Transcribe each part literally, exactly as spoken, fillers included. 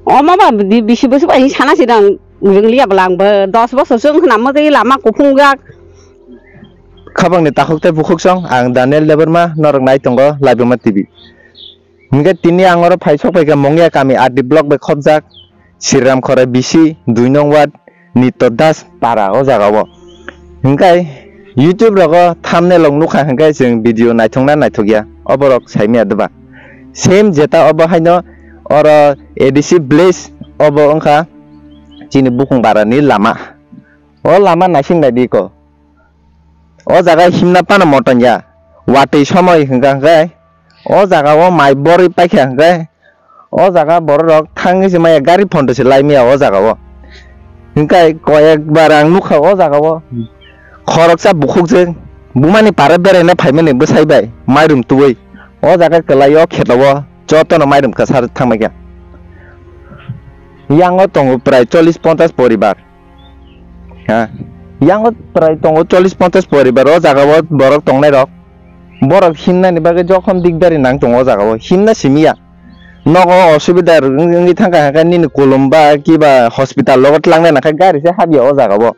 Omo ba di bisi bwswk bai sana sidang ringliya bwla ang bo dos bosor se wngkha na mwtwi lama kuphung jak. Khabangni takhuk tei bukhuk song, ang Daniel Debbarma, norok nai tongo Laibuma T V. Hinkhe tini ang oro phai sok phaikha Mongya kami R D block bai khopjak Sriram Khorai bisi dui nong ward Nitya Das para o jaga o. Hinkhe YouTube rogo thumbnail rok nukha hinkhe chwng video naithokna naithokya oborok saimaya deba. Same jeta obo haino oro A D C village obo wngkha chini bukhung barani lama. O lama naising naidi ko. O jaga himna pana moton ya. Watwi somoi hwnkha hwnkhe o jaga o mai borwi paikha hwnkhe o jaga borok rok thangwi se maya gari phondo se lai maya o jaga o. Hwnkhe koyek bar ang nukha o jaga o khoroksa bukhuk je bumani para beraina phaimani bwsai bai mairum tubui o jaga kwlai o kheto o jotono mairum kwchar thangmai kha. Yang o tongo prai chollish ponchash poribar. Ha. Yang o prai tongo chollish ponchash poribar o jaga o borok tongnai rok. Borok himnani bagwi jokhom dikdari nang tongo o jaga o. Himna simiya. Nogo osubida wng-, wngwi thangkha hwnkhe nini kolom ba kiba hospital logo tlangnai nangkha gari se habya o jaga o.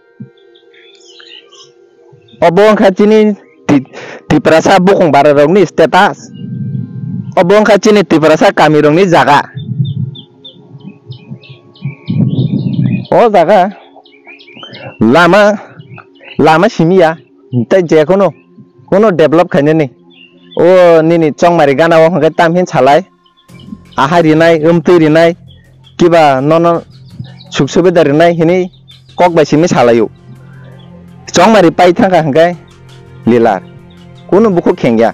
Obo wngkha chini Ti-, Tiprasa bukhung bara rokni status. Obo wngkha chini Tiprasa kami rokni jaga. O jaga lama, lama simiya, tei je kono, kono develop khainani. O nini chongmari gana o hwnkhe tamhin salai. Ahai rinai, wmtwi rinai, kiba nono suk subida rinai hinwi kok bai simi salaio. Chongmari pai thangkha hwnkhe lilar. Kunu bukhuk khengya.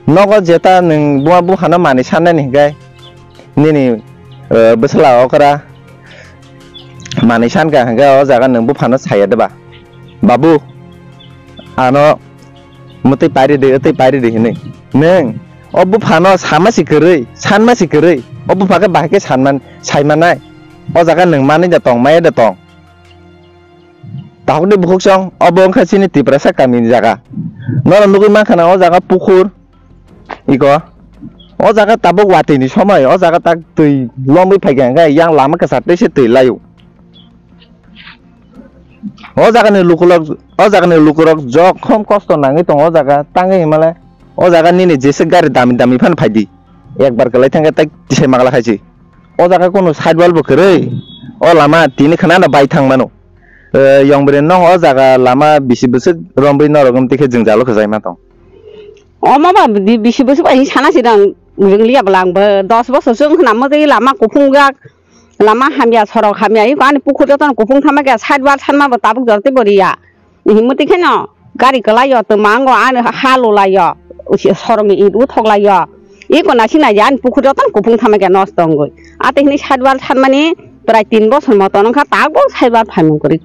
Nogo jeta nwng buma buphano manwi sannani hwnkhe nini, eh, bwsla okra manwi sankha hwnkhe o jaga nwng buphano saya deba? Babu, ano mwtwi pairi de, wtwi pairi de hinwi. Nwng o buphano sama si kwrwi, sanma si kwrwi, o bupha khe bahai khe sanman-, saimanai. O jaga nwng manwi da tong, maya da tong. Tahokni bukhuk song, obo wngkha chini Tiprasa kamini jaga. Norok nugwi mankha na o jaga pukhur, iko. O jaga tabuk watwi ni somoi, o jaga tak twi lomwi phaikha hwnkhe yang lama kwchar tei se twi laio. O jagani lukurok, o jagani lukurok jokhom kosto nangwi tongo o jaga, tangwi hinmale o jaga nini jesa gari dami dami phano phaidi, ekbar kwlai thangkhe tai tisai magla khaisi. O jaga kunu side wall bo kwrwi, o lama tini khwnano bai thang mano. Eh, yong bwrwi nong o jaga lama bisi bwswk romwi norok wng tikhe jwngjalo kwchai ma tong. Omo ba di bisi bwswk bai sana sidang ringliya bwla ang bo dos bosor se wngkha na mwtwi lama kuphung jak. Lama hamya, sorok hamya, iko ani pukhur jotono kuphung thangma khe side wall sanma bo tabuk jora tei bo riya. Himwi twi kheno gari kwlai yo, twma wngo, ani ha lulai yo, usi sorokni it uthok lai yo. Iko naising nai ya, ani pukhur jotono kuphung thangma khe nosto wngwi. Atwi hwnwi side wall sanmani prai tin bosor moto wngkha, tabuk side wall phaimung kwrwi.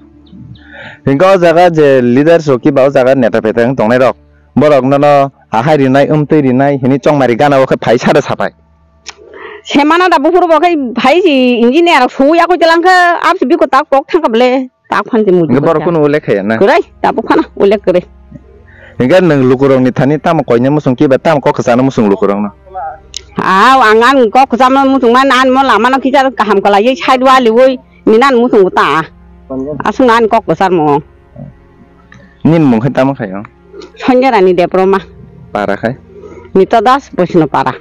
Hinkhe o jaga je leaders rok kiba o jaga neta peta wng tongnai rok, borok nono ahai rinai, wmtwi rinai hwnwi chongmari gana o khe phai sade sapai. Semana da buphuru bo khai phai si engineer rok sui yakui telang kha, ap si biko tak kok thang kable, tak phan si muji. Borok kunu ulle khaya na? Kwrwi, tabuk phana ulle kwrwi. Hinkhe nwng lukurokni thani tamo koina muchung kiba tamo kok kwchana muchung lukurokno? Aw, ang ani kok kwchama muchung man, ani mo lamano kisa kaham kwlaiwi side wall liwi nini ani muchung ta. Aswk ani kok kwchar mo. Nini mung khai tamo khai o? Sanjay Rani Debbarma. Para khai? Nitya Das, Boisno Para.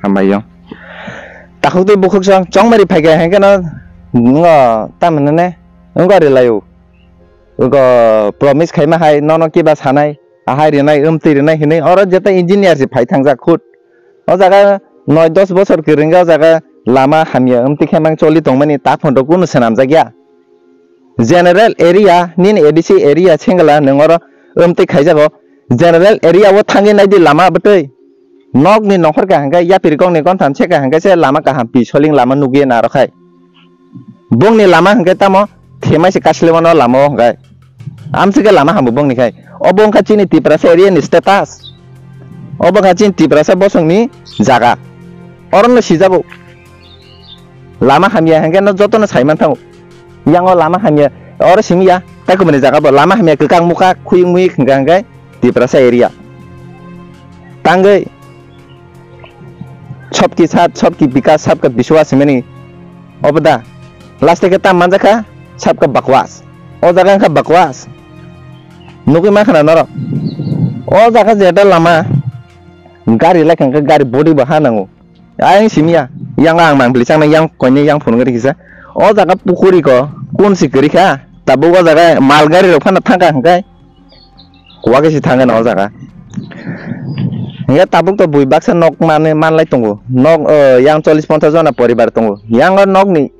Hambai o. Takhuk tei bukhuk song chongmari phaikha hwnkhe no, ngo tamni ne wngkha rilai o. Wngkha promise khaima hai nono kiba sanai, ahai rinai, wmtwi rinai hinwi oro jeta engineer se phai thangjak khut. O jaga noi dos bosor kwrwngya o jaga lama hamya wmtwi khe mang choli tongmani tak photo kunu swnamjak ya. General area, nini A D C area sengla nwng oro wmtwi khaijago. General area o thangwi naidi lama bwtwi. Nokni nokhor kaham khe yapri kokni kontham se kaham khe se lama kaham pi soling lama nugwi naro khai. Bongni lama hwnkhe tamo themai se kaslewano lama o hwnkhe. Amsike lama hambo bongni khai. Obo wngkha chini Tiprasa area ni status. Obo wngkha chini Tiprasa bosongni jaga. Orono sijago. Lama hamya hwnkhe no jotono saiman thango. Yango lama hamya, oro simi ya, tai kubuni jaga bo lama hamya kwkang mukha khuyung muyung hwnkha hwnkhe Tiprasa area. Tangwi Sabki sat, sabki bikas, sabka biswas himani. Obo da. Last ke tam manjakha, sabka bakwas. O jaga wngkha bakwas. Nugui makhana norok. O jaga jeta lama. Gari laikha hwnkhe gari body bo ha nango. Ayang simya. Yang ang mangpili changna yang koine yang phunugwi rikisa. O jaga pukuri ko. Kun si kwrwi kha. Tabuk o jaga mal gari rok phano thangkha hwnkhe. Kuwa khe si thangkhe na o jaga. Hingke tabuk to bui baksa nok mane manlai tongo. Nok, o, yang chollish ponchash jona poribar tongo. Yang o nokni,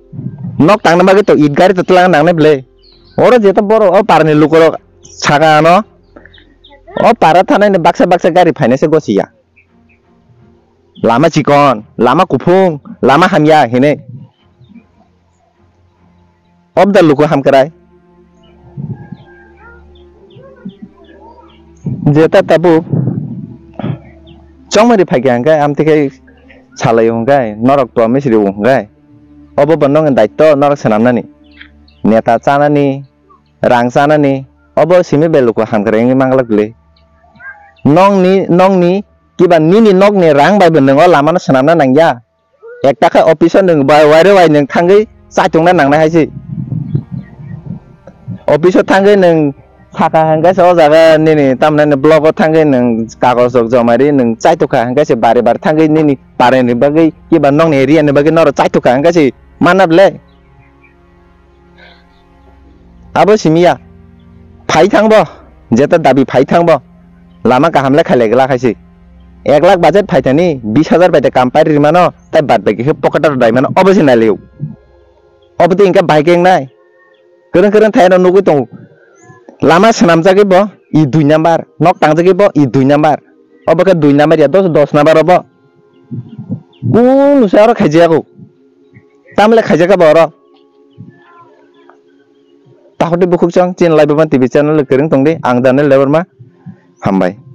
nok tangna bagwi to it gari to twlang nangnai bwle. Oro jeto borok o parni lukorok saka ano. O para thanai ni baksa baksa gari phainai se gosi ya. Lama chikon, lama kuphung, lama hamya hinui. Obda luku hamkrai. Jeta tabuk chongmani phaikha hwnkhe amtwi khai salai hwnkhe norok to misri hwnkhe obo bo nongni daitto norok swnamnani. Neta chanani, rang chanani, obo simi bai luku hamkrai wngwi manglak bwle. Nongni, nongni kiba nini nokni rang bai bo nwng o lamano swnamna nangya. Ekta khe office o nwng bai waire wai nwng thangwi chaitokna nangnai hai se. Office o thangwi nwng saka hwnkhe se o jaga nini tamni block o thangwi nwng kagoj rok joma ri nwng chaitokha hwnkhe se bari bari thangwi nini parai ni bagwi kiba nokni area ni bagwi norok chaitokha hwnkhe se mana bwle. Abo simi ya. Phai thang bo. Jeta dabi phai thang bo. Lama kaham le khaile glak hai se. Ek lakh budget phai thani, bis hajar bai de kam pari rimano, tai bad bai khe pocket o dai mano, obo se nai liu. Obo te inka bai khe nai. Kwrwng kwrwng thai no nugui tongo. Lama swnam jagwi bo, i dui number. Nok tang jagwi bo, i dui number. Obo khe dui number ya, dos, dos number obo. Kunu se oro khaijago. Tamle khaijaka bo oro. Tahoti bukhuk chang chin lai baban T V channel le kwrwng tong di. Ang Daniel Debbarma. Hambai.